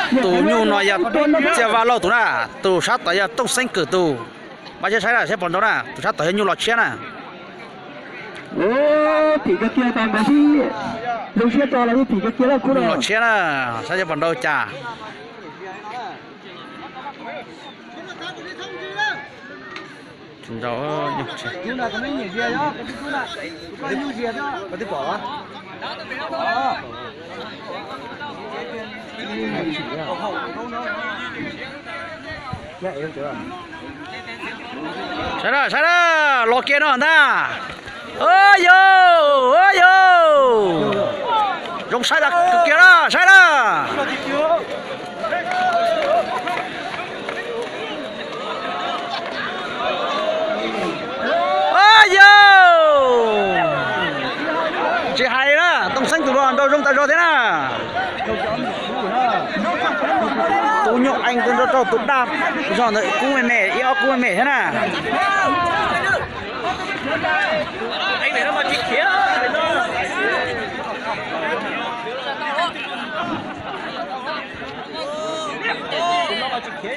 Tus nyuj no yog Txiaj Vaj Lauj tus na, tus sab tod yog Tooj Xeeb Kwm tus. Pab saib na, saib puas nrau na, tus sab tod yog nyuj los tshiab na. Nyuj los tshiab na, saib puas nrau cas. Saib na, saib na, los kiag no ntag. Ua yog, ua yog. Zoo saib kiag na, saib na. Ua yog, tsis hais na, Tooj Xeeb tus no nrau zoo tas zog thiab na. Tus nyuj ees tus nrau rau tus daj zog ntawd kub me me, ib ob kub me me thiab na.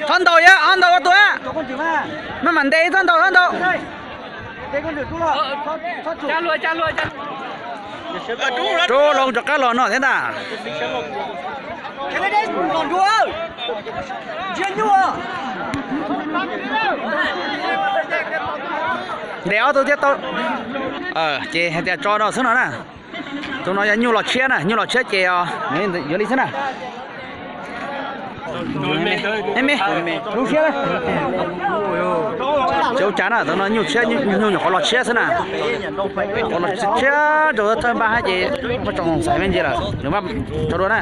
Txhob ntaus, txhob ntaus ua tus, maj mam ntes, txhob ntaus, txhob ntaus. Rub loo rov qab los no thiab ntag. Ntes ob tug thiab tau. Ces hais tias tso no xwb no na. Tus no yog nyuj los tshiab na, nyuj los tshiab ces yuav li xwb na. Me, me, lub siab. Tsis ua cas na, tus no nyuj tshiab, nyuj nyuam qhuav los tshiab xwb na. Qhuav los tshiab rau thawj npaj hab ces poj tsoom xaiv me ntsis lawm nws mas tso dua na.